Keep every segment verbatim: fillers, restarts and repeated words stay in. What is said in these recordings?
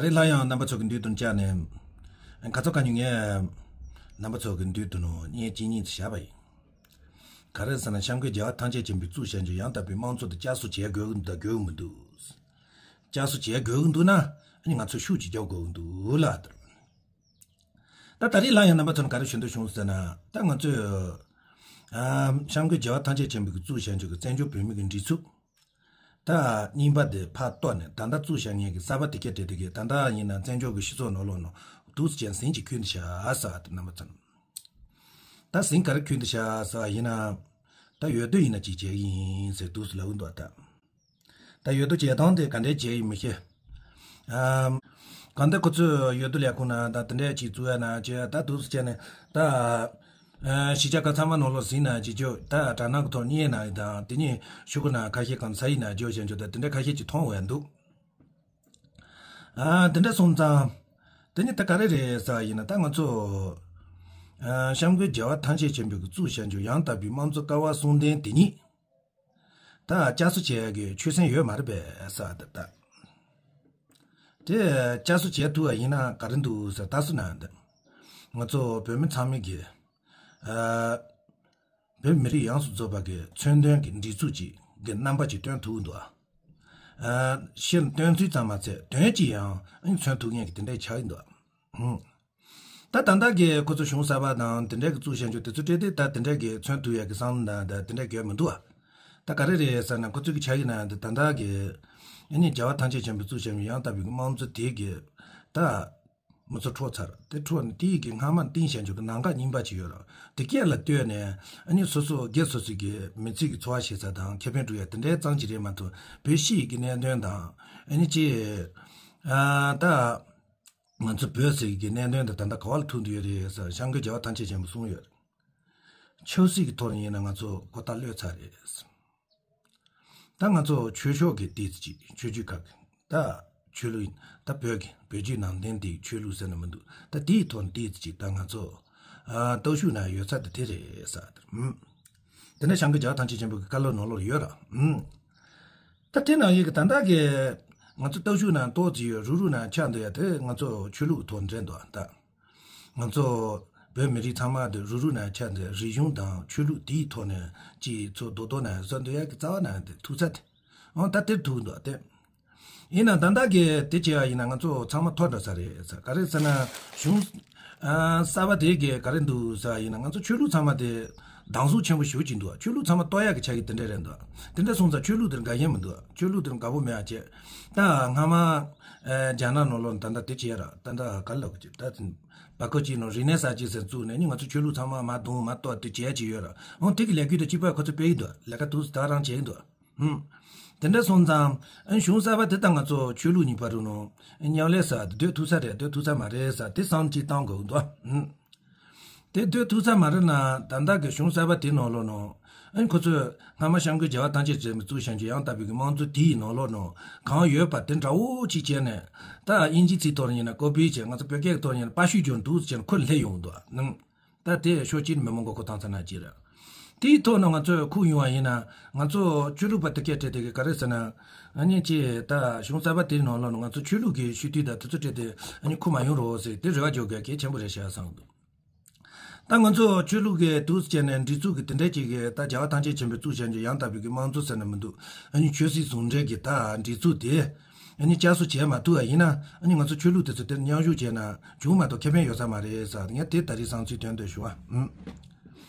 ད་རེས་སླར་ཡང་རྣམ་པ་ཚོ་གི་མདུན་དུ་བཅར་ནས། ཁ་ཚོ་ཁ་ཉུང་ངས་རྣམ་པ་ཚོ་གི་མདུན་དུ་ནོ་བརྙན་གཅིག་གཉིས་ཤིག་བཞག་པ་ཡིན། ག་རེ་ཟེར་ན་སྐྱབས་མགོན་རྒྱལ་བ་ཐམས་ཅད་མཁྱེན་པའི་གཙུག་བྱང་ཆུབ་ཡང་དག་པའི་དམངས་གཙོ་དེ་བསྐྱར་གསོ་བྱེད་དགོས་ཀྱི་འདུག་དགོས་ཀྱི་མི་འདུག་བསྐྱར་གསོ་བྱེད་དགོས་ཀྱི་འདུག་ན་ཨ་ནི་ང་ཚོས་ཤུགས་ཅིག་རྒྱག་དགོས་ཀྱི་འདུག་ལ། ད་ད་རེས་སླར་ཡང་རྣམ་པ་ཚོར་ག་རེ་ཞུ་འདོད་བྱུང་ཟེར་ན། ད་ང་ཚོས་ཨ་སྐྱབས་མགོན་རྒྱལ་བ་ཐམས་ཅད་མཁྱེན་པའི་གཙུག་བྱང་ཆུབ་ཀྱི་བཙན་བྱོལ་བོད་མི་གི་སྒྲིག་འཛུགས་ད་རྙིང་པ་དེ་ཕར་གཏོར་ནས། ད་ལྟ་བཙུགས་བཞག་མཁན་གྱི་གསར་པ་དེ་སྐད་བྲལ་དེ་གི་ད་ལྟ་ཡིན་ན་བཙན་བྱོལ་གྱི་སྤྱི་ཚོགས་ནང་ལོགས་ནང་འདུག་སེ་བྱས་ཟིང་ཅིག་ཁུར་འདི་བཞག་ཟེར་བ་དེ་རྣམ་པ་ཚོར། ད་ཟིང་ག་རེ་ཁུར་འདི་བཞག་ཟེར་བ་ཡིན་ན། ད་ཡོད་དུས་ཡིན་ན་ཅིག་བྱེད་ཀྱི་ཡིན་ཟེར་འདུག་སེ་ལབ་ཀྱི་འདུག་ད། ད་ཡོད་དོ་བྱེད་སྟངས་དེ་ག་འདྲས་བྱེད་ཡིན་མི་ཤེས། ཨམ། གང་ལྟར་ཁོ་ཚོས་ཡོད་དོ་ལས་ཁུངས་ན་ད་དེ་འདྲས་ཅིག་བཙུགས་ཡ་ན་བྱས། ད་འདུག་སེ་བྱས་ནས་ད། ཨ། གཞིས་ཆགས་ཁག་ཚང་མ་ནང་ལོགས་ཟིན་ན་ཅིག་བྱོས། ད་དྲ་སྣང་གི་ཐོག་བརྙན་ན་དང་དེ་ནས་ཤོག་གུ་ན་ཁ་ཤས་གང་ས་ཡིན་ན་བྱོས་བྱས་བྱོས། ད་དེ་འདྲས་ཁ་ཤས་ཅིག་མཐོང་བས་འདུག་ཨ། དེ་འདྲས་སོང་ཙང་། དེ་ནི་ད་ག་རེ་རེད་ཟེར་བ་ཡིན་ན། ད་ང་ཚོ་ཨ་སྐྱབས་མགོན་རྒྱལ་བ་ཐམས་ཅད་མཁྱེན་པའི་གཙུག་བྱང་ཆུབ་ཡང་དག་པའི་དམངས་གཙོ་ཀ་བ་གསུམ་ལྡན་དེ་ཉིད། ད་བསྐྱར་གསོ་བྱེད་ཡག་གི་ཆོད་སེམས་ཡོད་མ་རེད་པས་ཟེར་བ་དེ་ད། དེ་བསྐྱར་གསོ་བྱེད་ཐུབ་པ་ཡིན་ན་ག་རེ་འདུག་ཟེར། ད་སུ་ན་འདི། ང་ཚོ་བོད་མི་ཚང་མས་ཀྱི། ཨ། བོད་མི་རིགས་ཡོངས་སུ་རྫོགས་པ་གི་མཚོན་དོན་གྱི་སྒྲིག་འཛུགས་ཅིག་གི་རྣམ་པ་ཅིག་སྟོན་ཐུབ་འདུག་ཨ། ཕྱིར་སྟོན་ཚུལ་ཙམ་མ་ཚད་དོན་གྱིས་ཡང་མཚོན་ཐུབ་མཁན་གྱི་དེ་འདྲ་ཆགས་ཀྱི་འདུག་ཨ། ཧུམ། ད་ད་ལྟ་གི་ཁོ་ཚོ་གཞུང་གསར་པ་དང་དེ་འདྲ་གི་བཙུགས་བཞག་རྒྱུ་དེ་ཚོ་སྤྲད་དེ། ད་དེ་འདྲ་གི་མཚོན་ཐུབ་ཡག་གི་བསམ་བློ་དང་ད་དེ་འདྲ་གི་ཡོད་མི་འདུག་ཨ། ད་ག་རེ་རེད་ཟེར་ན། ཁོ་ཚོ་གི་ཆགས་ཀྱི་ན་འདི་ད་ལྟ་གི་ཨ་ནི་རྒྱལ་བ་ཐམས་ཅད་མཁྱེན་པའི་གཙུག་བྱང་ཆུབ་ཡང་དག་པའི་དམངས་གཙོ་དེ་གི་ད་མི་ཚོ་འཕྲོག་ཚར། དེ་འཕྲོག་ནས་དེ་ཡི་གི་སྔ་མ་བཏིང་བཞག་རྒྱུ་གི་ནང་འགལ་རྙིང་པ་ཅིག་ཡོད་རེད། དེ་སྐད་ལ་ལྟོས་ནས་ཨ་ནི་སོ་སོ་སྒེར་སོ་སོ་གི་མི་ཚེ་གི་འཚོ་བ་བྱེད་ས་དང་ཁེ་ཕན་སྒྲུབ་ཡ་དེ་འདྲའི་རྐྱང་ཅིག་རེད་མ་གཏོགས། བོད་སྤྱི་ཡི་གི་གནད་དོན་དང་ཨ་ནི་ཅིག་ཨ་ད། ང་ཚོ་བོད་ཟེར་གྱི་གནད་དོན་དེ་ད་ལྟ་ག་བ་ལ་ཐུག་འདུག་ཡོད་རེད་ཟེར། སྐྱབས་མགོན་རྒྱལ་བ་ཐམས་ཅད་མཁྱེན་པས་གསུངས་ཡོད་རེད། ཆབ་སྲིད་ཀྱི་ཐོག་ནས་ཡིན་ན་ང་ཚོ་གོ་རྟོགས་ལོག་ཚར་རེད། ད་ང་ཚོ་ཆོས་ཕྱོགས་ཀྱི་ཏོག་ཙམ་ཅིག་ཆོས་བརྒྱུད་ཁག་གི་ད་ཆོས་ལུགས་ཡིན། ད་བོད་ཀྱི་བོད་བརྒྱུད་ནང་བསྟན་དེ་ཆོས་ལུགས་ཟེར་ན་མི་འདུག་ད་དེའི་ཐོག་ནས་ཏོག་ཙམ་ཅིག་ད་ང་ཚོ་ཨ་སྟོབས་ཤུགས་ན་ཡོད་ས་དེ་དེ་རེད་ཟེར། ཨུམ། དེ་ནས་སྐྱབས་མགོན་རྒྱལ་བ་ཐམས་ཅད་མཁྱེན་པའི་བཀའ་སློབ་ནང་ལོགས་ཡོད་ར། ཨུམ། ད་དེ་ནང་བཞིན་གྱི་ད་ལྟ་གི་ང་ཚོ་སྟོབས་ཤུགས་ནང་ཏོག་ཙམ་ཡོད། རུག་རུག་ནང་ཆགས་འདུག་ཡ་དེ་ང་ཚོ་ཆོས་ལུགས་ཐོག་འདྲེས་འདུག་ད་ང་ཚོ་བོད་མི་རིགས་ཚང་མ་དེ་རུག་རུག་ནང་ཆགས་འདུག་རིག་གཞུང་དང་ཆོས་ལུགས་དེའི་ཐོག་ནས་ཅིག་ཚོ་རྡོག་རྡོག་ནང་བཟོ་འདུག་ཡ་གི་རྩ་བ་ནང་དེ་ཐུག་ཚར་དེ། འོ་ད་དེར་ཐུག་འདུག་དེ། ཡིན་ན་ད་ལྟ་གི་དེ་བྱས་པ་ཡིན་ན་ང་ཚོ་ཚང་མ་མཐོ་འགྲོ་ས་རེད་ཟེར། ག་རེ་ཟེར་ན་གཞུང་ཨ་གསར་པ་དེ་གི་ག་རེ་འདུག་ཟེར་བ་ཡིན་ན། ང་ཚོ་ཆོས་ལུགས་ཚང་མ་དེ་སྡང་ཟུག་ཆེན་པོ་ཞེ་པོ་ཅིག་འདུག་ཆོས་ལུགས་ཚང་མ་གཏོར་ཡག་གི་ཆ་གི་དེ་འདྲ་རེད་འདུག་དེ་འདྲ་སོང་ཙང་ཆོས་ལུགས་དེར་དགའ་ཞེན་མི་འདུག་ཆོས་ལུགས་དེར་དགའ་པོ་མེད་པ་བྱས། ད་སྔ་མ་ཨ་རྒྱ་ནག་ནང་ལོགས་ད་ལྟ་དེ་བྱས་ར། ད་ལྟ་ག་ལབ་དགོས་ཀྱི། ད་བར་སྐབས་ཅིག་ནང་རིག་གནས་གསར་བརྗེ་ཟེར་བཙུགས་ནས་ནི་ང་ཚོ་ཆོས་ལུགས་ཚང་མ་མར་རྡུང་མར་གཏོར་དེ་བྱས་ཀྱི་ཡོད་ར། འོ་དེ་གི་ལས་འགུལ་དེ་གཅིག་པ་ཁོ་ཚོ་སྤེལ་གི་འདུག་ལས་ཀ་དུས་སུ་ད་རང་བྱེད་ཀྱི་འདུག་ཧུམ། དེ་འདྲ་སོང་ཙང་ཨ་གཞུང་གསར་པ་དེ་དང་ང་ཚོ་ཆོས་ལུགས་གཉིས་བར་དུ་ནང་མཉམ་ལས་ཟེར་བ་དེ་སྡོད་ཐུབ་ས་རེད་སྡོད་ཐུབ་ས་མ་རེད་ཟེར་དེ་བསམ་ཅིག་བཏང་དགོས་འདུག་ཧུམ། དེ་སྡོད་ཐུབ་ས་མ་རེད་ན་ད་ལྟ་གི་གཞུང་གསར་པ་དེའི་ནང་ལོགས་ནང་ཨ་ཁོ་ཚོས་སྔ་མ་སྐྱབས་མགོན་རྒྱལ་བ་ཐམས་ཅད་མཁྱེན་པས་གཙུག་བྱང་ཆུབ་ཡང་དག་པའི་གི་དམངས་གཙོ་དེའི་ནང་ལོགས་ནང་གང་ཡོད་པ་དེ་འདྲ་བོ་ཅིག་བྱས་ནས། ད་དབྱིན་ཇིའི་ཚིག་ཐོག་ནས་ཡིན་ན་ཀོ་པི་བྱས། ང་ཚོ་བོད་སྐད་ཀྱི་ཐོག་ནས་ཡིན་ན་པར་བཤུས་རྒྱུ་འདུག་ཟེར་ནས་ཁོ་སླེབས་ཡོང་འདུག་ནང་། ད་དེ་ཕྱོགས་གཅིག་ནས་མི་མང་པོ་ཁོ་བཏང་ཚར་ན་ཅི་རེད། དེའི་ཐོག་ནས་ང་ཚོས་ཁུག་ཡོང་བ་ཡིན་ན་ང་ཚོ་ཆོས་ལུགས་པ་དེ་སྐད་བྲིས་དེ་གི་ག་རེ་ཟེར་ན། ཨ་ནི་ཅི་ད་གཞུང་གསར་པ་དེའི་ནང་ལོགས་ནས་ང་ཚོ་ཆོས་ལུགས་ཀྱི་སྤྱི་འཐུས་དང་དེ་ཚོ་བྲིས་ཏེ་ཨ་ནི་ཁུག་མ་ཡོང་རོགས་ཟེར་དེ་རེ་བ་རྒྱག་དགོས་གལ་ཆེན་པོ་རེད་ཤག་བསམ་འདུག་ད་ང་ཚོ་ཆོས་ལུགས་ཀྱི་འདུག་སེ་བྱས་ནས་སྒྲིག་འཛུགས་ཀྱི་དེ་འདྲ་ཅིག་གི་ད་རྒྱལ་བ་ཐམས་ཅད་མཁྱེན་པའི་གཙུག་བྱང་ཆུབ་ཡང་དག་པའི་གི་དམངས་གཙོ་ཟེར་ན་མི་འདུག་ཨ་ནི་ཆོས་སྲིད་ཟུང་འབྲེལ་གྱི་ད་སྒྲིག་འཛུགས་དེ་ཨ་ནི་བསྐྱར་གསོ་བྱས་མ་ཐུབ་པ་ཡིན་ན་ཨ་ནི་ང་ཚོ་ཆོས་ལུགས་དེ་ཚོ་དེར་མཉམ་ཞུགས་བྱས་ན་བྱུང་མ་གཏོགས་ཁེ་ཕན་ཡོད་ས་མ་རེད་ཟེར། ངས་དེ་ད་རེས་བསམ་ཚུལ་དོན་དུ་ཞུ་བ། ཨུམ།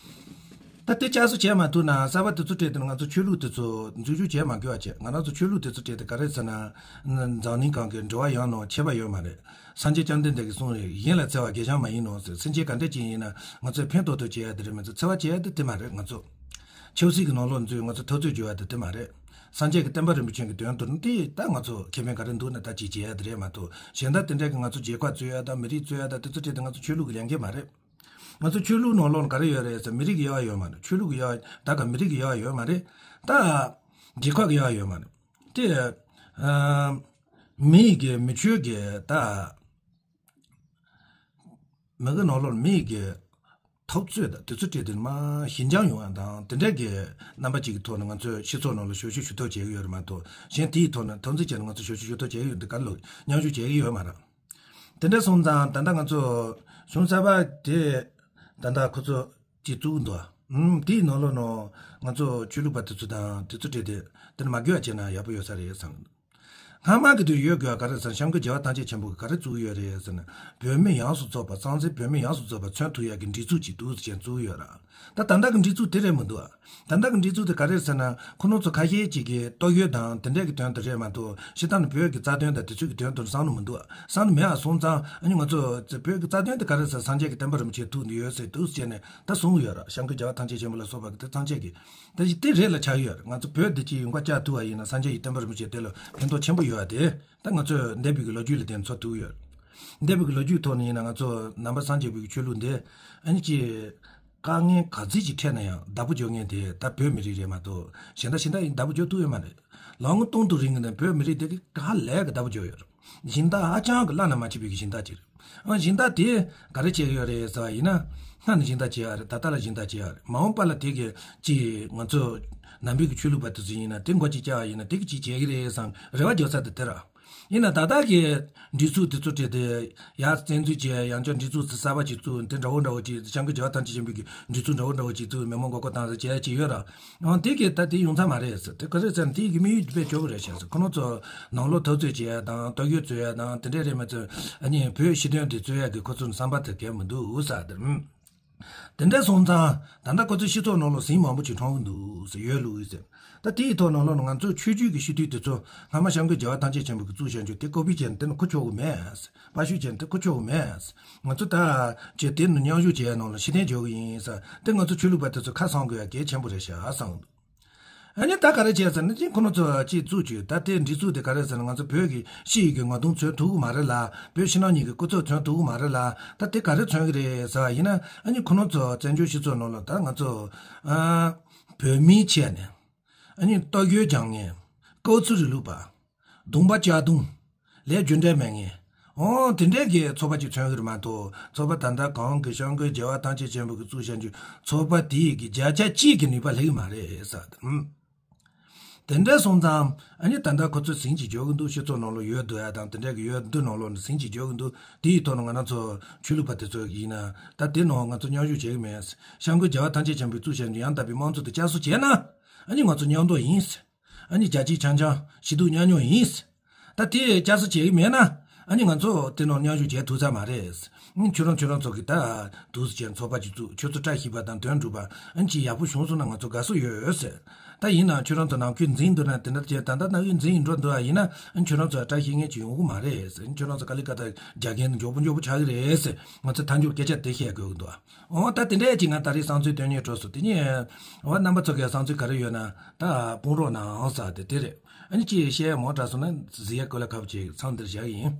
ད་དེ་བསྐྱར་གསོ་བྱས་མ་ཐུབ་ན་གསར་པ་དེ་ཚོ་སྤྲད་དེ་ང་ཚོ་ཆོས་ལུགས་དེ་ཚོ་འཛུལ་ཞུགས་བྱས་མ་དགོས་པ་བྱས། ང་རང་ཚོ་ཆོས་ལུགས་དེ་ཚོ་སྤྲད་དེ་ག་རེ་ཟེར་ན། འཛམ་གླིང་སྒང་གི་འགྲོ་བ་ཡོངས་ནང་ཁྱད་པར་ཡོད་མ་རེད། སངས་རྒྱས་བཅོམ་ལྡན་འདས་ཀྱིས་གསུངས་རེད། གཞན་ལ་འཚེ་བ་གེགས་བྱང་མ་ཡིན་ནོ་ཟེར། སེམས་ཅན་ག་འདྲ་ཅིག་ཡིན་ན་ང་ཚོས་ཕན་ཐོགས་ཐོགས་བྱེད་ཡ་དེ་རེད་མ་གཏོགས་འཚེ་བ་བྱེད་ཡ་དེ་དེ་མ་རེད། ང་ཚོ་ཆབ་སྲིད་ཀྱི་ནང་ལོགས་འཛུལ་ང་ཚོ་འཐབ་རྩོད་བྱེད་ཡ་དེ་དེ་མ་རེད། སངས་རྒྱས་ཀྱི་བསྟན་པ་རིན་པོ་ཆེ་གི་དོན་དུ་ནི་དེ་ད་ང་ཚོ་ཁེ་ཕན་ག་རེ་འདུག་ན་ད་ཅིག་བྱེད་ཡ་དེ་རེད་མ་གཏོགས། གཞན་དག་དེ་འདྲ་གི་ང་ཚོ་རྒྱལ་ཁབ་རྩོད་ཡ་དང་མི་རིགས་རྩོད་ཡ་དང་དེ་ཚོ་སྤྲད་དེ་ང་ཚོ་ཆོས་ལུགས་ཀྱི་ལས་འགན་མ་རེད། ང་ཚོ་ཆོས་ལུགས་ནང་ལོགས་ལ་ག་རེ་ཡོད་རེད་ཟེར། མི་རིགས་ཀྱི་དབྱེ་བ་ཡོད་མ་རེད། ཆོས་ལུགས་ཀྱི་དབྱེ་བ་ད་ག་མི་རིགས་ཀྱི་དབྱེ་བ་ཡོད་མ་རེད། ད་རྒྱལ་ཁབ་ཀྱི་དབྱེ་བ་ཡོད་མ་རེད། དེ་ཨ་མི་ཡི་གི་མི་ཆོས་ཀྱི་ད་མི་གི་ནང་ལོགས་མི་ཡི་གི་ འཐབ་རྩོད་དང་དེ་ཚོ་སྤྲད་དེ་མ་ཞི་འཇམ་ཡོང་བ་དང་དེ་འདྲ་གི་རྣམ་པ་གཅིག་གི་ཐོག་ནས་ང་ཚོས་སྤྱི་ཚོགས་ནང་ལ་ཞབས་ཞུ་ཞུ་ཐབས་བྱེད་ཀྱི་ཡོད་རེད་མ་གཏོགས། གཞན་དེའི་ཐོག་ནས་འཐབ་འཛིང་བྱས་ནས་ང་ཚོ་ཞབས་ཞུ་ཞུ་ཐབས་བྱེད་ཀྱི་ཡོད་འདི་ག་ལ་མཉམ་ཞུགས་བྱེད་ཀྱི་ཡོད་མ་རེད། དེ་འདྲ་སོང་ཙང་ད་ལྟ་ང་ཚོ་གཞུང་གསར་པ་དེ་ད་ལྟ་ཁོ་ཚོ་གཅིག་བཙུགས་འདུག་ཨུམ། དེའི་ནང་ལོགས་ནང་ང་ཚོ་ཆོས་ལུགས་པ་དེ་ཚོ་དང་དེ་ཚོ་སྤྲད་དེ་དེ་ནི་མ་དགོས་པ་བྱས་ན་ཡག་པོ་ཡོད་ས་རེད་བསམ། སྔ་མ་གི་དུས་ཡོད་དགོས་པ་ག་རེ་ཟེར་ན་སྐྱབས་མགོན་རྒྱལ་བ་ཐམས་ཅད་མཁྱེན་པ་གིས་ག་རེ་བཙུགས་ཡོད་རེད་ཟེར་ན། བོད་མི་ཡོངས་སུ་རྫོགས་པ་གཙང་སེལ་བོད་མི་ཡོངས་སུ་རྫོགས་པ་མཚོན་ཐུབ་ཡག་གི་སྒྲིག་འཛུགས་ཅིག་འདུག་ཟེར་བཙུགས་ཡོད་ར། ད་ད་ལྟ་གི་སྒྲིག་འཛུགས་དེ་རེད་མི་འདུག་ད་ལྟ་གི་སྒྲིག་འཛུགས་དེ་ག་རེ་རེད་ཟེར་ན་ཁོ་རང་ཚོ་ཁ་ཤས་ཅིག་གིས་ལྟོ་གོས་དང་དེ་འདྲས་ཀྱི་དོན་དུ་རེད་མ་གཏོགས་སྤྱིར་བཏང་ནས་བོད་ཀྱི་རྩ་དོན་དང་དེ་ཚོ་གི་དོན་དུ་བསམ་ནི་མི་འདུག་བསམ་ནི་མེད་པ་སོང་ཙང་ཨ་ནི་ང་ཚོ་བོད་ཀྱི་རྩ་དོན་དེ་ག་རེ་རེད་ཟེར་སངས་རྒྱས་ཀྱི་བསྟན་པ་རིན་པོ་ཆེ་ཐུགས་འདི་ཡོད་ཟེར་འདུག་ཟེར་ནས་ད་གསུངས་ཡོད་ར། སྐྱབས་མགོན་རྒྱལ་བ་ཐམས་ཅད་མཁྱེན་པ་ལ་སོགས་པ་གི་དེ་ཐམས་ཅད་ཀྱིས། ད་ཅི་དེ་རེད་ལ་ཆགས་ཡོད་རེད། ང་ཚོ་བོད་འདི་ཅི་ཡོང་ཁ་བཅག་ཐུབ་པ་ཡིན་ན་སངས་རྒྱས་ཀྱི་བསྟན་པ་རིན་པོ་ཆེ་དེ་ལ་ཕན་ཐོགས་ཆེན་པོ་ཡོད་པ་དེ་ད་ང་ཚོས་འདས་པའི་གི་ལོ་རྒྱུས་ལ་བརྟེན་ཚོར་ཐུབ་ཡོད་རེད། འདས་པའི་གི་ལོ་རྒྱུས་ཐོག་ནས་ཡིན་ན་ང་ཚོ་ནང་པ་སངས་རྒྱས་པའི་གི་ཆོས་ལུགས་འདི་ཨ་ནི་ཅི་དཀའ་ངལ་ག་ཚོད་ཅིག་འཕྲད་ན་ཡང་བདག་པོ་རྒྱག་མཁན་དེ་ད་བོད་མི་རིགས་རེད་མ་གཏོགས་གཞན་དག་གཞན་དག་ཡིན་བདག་པོ་རྒྱག་ཐུབ་ཡོད་མ་རེད། ལོ་ངོ་སྟོང་དུ་རིང་གི་ནས་བོད་མི་རིགས་དེ་གི་ག་ལས་གི་བདག་པོ་རྒྱག་ཡོད་རེད། སྦྱིན་བདག་ཧ་ཅང་གི་བླ་ན་མ་མཆིས་པའི་གི་སྦྱིན་བདག་ཅིག་རེད། ཨ་སྦྱིན་བདག་དེ་ག་རེ་བྱེད་ཀྱི་ཡོད་རེད་ཟེར་བ་ཡིན་ན། སྔ་ནས་སྦྱིན་བདག་བྱེད་ཡ་རེད། ད་ལྟ་ལ་སྦྱིན་བདག་བྱེད་ཡ་རེད། མ་འོངས་པ་ལ་དེ་གི་ཅིག་ང་ཚོ་ནང་པའི་གི་ཆོས་ལུགས་པ་དེ་ཚོ་ཡིན་ན་དེ་མགོ་ཅིག་བཀྱག་པ་ཡིན་ན་དེ་གི་ཅིག་བྱེད་ཀྱི་རེད་བསམ་རེ་བ་རྒྱག་ས་དེ་དེ་ར། ཡིན་ན་ད་ལྟ་གི་སྒྲིག་འཛུགས་དེ་ཚོ་སྤྲད་དེ་ཡར་བཙན་འཛུལ་བྱས་ཡང་བསྐྱར་སྒྲིག་འཛུགས་དེ་གསར་པ་ཅིག་བཙུགས་དེ་འདྲ་བོ་འདྲ་བོ་ཅིག་སྐྱབས་མགོན་རྒྱལ་བ་ཐམས་ཅད་མཁྱེན་པའི་གི་སྒྲིག་འཛུགས་འདྲ་བོ་འདྲ་བོ་ཅིག་བཙུགས་མི་མང་མགོ་སྐོར་བཏང་ས་བྱས་ཅིག་ཡོད་ར། འོ་དེ་གི་ད་དེ་ཡོང་ས་མ་རེད་ཟེར། དེ་ག་རེ་ཟེར་ན་དེ་གི་དམིགས་ཡུལ་དེ་དཔེ་སྐྱོ་པོ་རེད་ཤག་ཟེར། ཁོ་རང་ཚོ་ནང་ལོགས་འཐབ་རྩོད་བྱེད་ཡ་དང་ལྟོ་གོས་རྩོད་ཡ་དང་དེ་འདྲས་རེད་མ་ཚད་ཨ་ནི་བོད་སྤྱི་དོན་དེ་རྩོད་ཡ་གི་ཁོ་ཚོ་བསམ་པ་དེ་གལ་མི་འདུག་ཟེར་དེ། དེ་འདྲས་སོང་ཙང་ད་ལྟ་ཁོ་ཚོའི་སྤྱི་ཚོགས་ནང་ལོགས་ཟིང་མང་པོ་ཅིག་འཁྲུག་གི་འདུག་ཟེར་ཡོད་ལུགས་ཟེར། ད་དེའི་ཐོག་ནང་ལོགས་ནས་ང་ཚོ་ཆོས་བརྒྱུད་ཀྱི་སྤྱི་འཐུས་དེ་ཚོ་སྔ་མ་སྐྱབས་མགོན་རྒྱལ་བ་ཐམས་ཅད་མཁྱེན་པ་གིས་བཙུགས་བཞག་རྒྱུ་དེ་ཀོ་པི་བྱས་ནས་དེ་ནི་ཁུར་ཆོག་གི་མེད། པར་བཤུས་བྱས་ནས་དེ་ཁུར་ཆོག་གི་མེད། ང་ཚོ་ད་ཅེས་དེ་ནི་མཉམ་ཞུགས་བྱས་ནང་ལ་ཕྱིར་འཐེན་བྱེད་དགོས་ཡིན་ཟེར། དེ་ང་ཚོ་ཆོས་ལུགས་པ་དེ་ཚོ་ཁ་གསང་དགོས་ཡ་གལ་ཆེན་པོ་རེད་ཤག་བསམ་གི་འདུག་ཨ་ནི་ད་ག་རེ་བྱས་ཟེར་ན་ཅིག་ཁོ་རང་ཚོ་ཅིག་བཙུགས་བྱས་ད་དེ་སྒྲིག་འཛུགས་དེ་ག་རེ་ཟེར་ན་ང་ཚོ་བོད་ཀྱི་སྤྱི་ཡི་གི་ངོ་གདོང་མཚོན་ཐུབ་ཀྱི་མ་རེད་ལ། བོད་ཕྱི་ནང་གཉིས་ཀྱི་སྐུ་ཚབ་མཚོན་ཐུབ་ཀྱི་མ་རེད་ལ། ད་དེ་ག་རེ་མཚོན་གྱི་རེད་ཟེར་བ་ཡིན་ན་ཨ་ནི་ཁོ་རང་ཚོ་བཙན་བྱོལ་སྤྱི་ཚོགས་ནང་ལ་ད་ང་ཚོ་ཨ་བོད་མིའི་ཆེད་ནས་ཨ་ནི་ལྟོ་གོས་རྒྱག་མཁན། སྐབས་འཚོལ་རིང་ལུགས་པ། གདོང་པ་ལྕགས་གདོང་། ལས་རྒྱུ་འབྲས་མེད་མཁན། འོ་དེ་འདྲས་ཀྱི་ཚོགས་པ་ཅིག་མཚོན་གྱི་རེད་མ་གཏོགས་ཚོགས་པ་ད་ལྟ་གོང་གི་སྐྱབས་མགོན་རྒྱལ་བ་ཐམས་ཅད་མཁྱེན་པ་གིས་བཙུགས་བཞག་རྒྱུ་ཚོགས་པ་དེ་ཡི་གི་བརྒྱ་ཆ་གཅིག་གི་ནུས་པ་སླེབས་ཀྱི་མ་རེད་ཟེར། ཨུམ། དེ་འདྲ་སོང་ཙང་ཨ་ནི་ད་ལྟ་ཁོ་ཚོས་ཟིང་ཅིག་འཇོག་གི་འདུག་སྤྱི་ཚོགས་ནང་ལ་ཡོད་སྡོད་ཡ་དང་དེ་འདྲ་གི་ཡོད་སྡོད་ནང་ལོགས་ནས་ཟིང་ཅིག་འཇོག་གི་འདུག་དེ་ཡི་ཐོག་ནས་ང་རང་ཚོ་ཆོས་ལུགས་པ་དེ་ཚོ་ཡིན་ན་ད་དེ་ནང་ང་ཚོ་མཉམ་ཞུགས་བྱེད་ཀྱི་མེད། སྐྱབས་མགོན་རྒྱལ་བ་ཐམས་ཅད་མཁྱེན་པས་བཙུགས་བཞག་རྒྱུ་ཡང་དག་པའི་དམངས་གཙོ་དེ་བསྐྱར་གསོ་བྱས་ན་ཨ་ནི་ང་ཚོ་མཉམ་དུ་ཡིན། ཨ་ནི་རྒྱལ་གཅེས་འཆམ་འཆམ་ཞི་སྡུག་མཉམ་མྱོང་ཡིན། ད་དེ་བསྐྱར་གསོ་བྱེད་ཀྱི་མེད་ན་ཨ་ནི་ང་ཚོ་དེ་ནང་མཉམ་ཞུགས་བྱེད་ཐུབ་ས་མ་རེད། ཨ་ནི་ཁྱོད་རང་ཁྱོད་རང་ཚོ་གིས་ད་འདུག་སེ་བྱས་ཚོགས་པ་ཅིག་བཙུགས་ཁྱོད་ཚོ་བཀྲ་ཤིས་པ་དང་དོན་འགྲུབ་པ་ཨ་ནི་ཅིག་ཡག་པོ་བྱུང་སོང་ན་ང་ཚོ་དགའ་བསུ་ཡོད་ཟེར། ད་ཡིན་ནའང་ཁྱོད་རང་ཚོ་ནང་ཁུལ་འཛིང་འདུག་ན་དེ་འདྲ་བྱས་ད་ལྟ་ནང་ཁུལ་འཛིང་འགྲོ་འདུག་ཨ་ཡིན་ན་ཨ་ནི་ཁྱོད་རང་ཚོ་བཀྲ་ཤིས་མཁན་ཅིག་ཡོང་གི་མ་རེད་ཟེར། ཨ་ནི་ཁྱོད་རང་ཚོ་དཀའ་ལས་དཀའ་ཐལ་རྒྱག་མཁན་མགྱོགས་པོ་མགྱོགས་པོ་ཆགས་ཀྱི་རེད་ཟེར་ང་ཚོ་མཐའ་མཇུག་སྐད་ཆ་དེ་བཤད་དགོས་ཀྱི་འདུག་ཨ། འོ་ད་དེ་འདྲས་ཅིག་ང་ད་རེས་བསམ་ཚུལ་སྟོན་སྙིང་བྲོ་སོང་། དེ་ནས་འོ་རྣམ་པ་ཚོ་གི་བསམ་ཚུལ་ག་རེ་ཡོད་ན་ད་སྤུངས་རོགས་གནང་ཟེར་དེ་དེ་རེད། ཨ་ནི་ཅིག་བཤད་ཡ་མང་དྲགས་སོང་ན་གཟིགས་ཡ་སྐོར་ལ་ཁ་པོ་ཅིག་མཚམས་འདིར་བཞག་གི་ཡིན།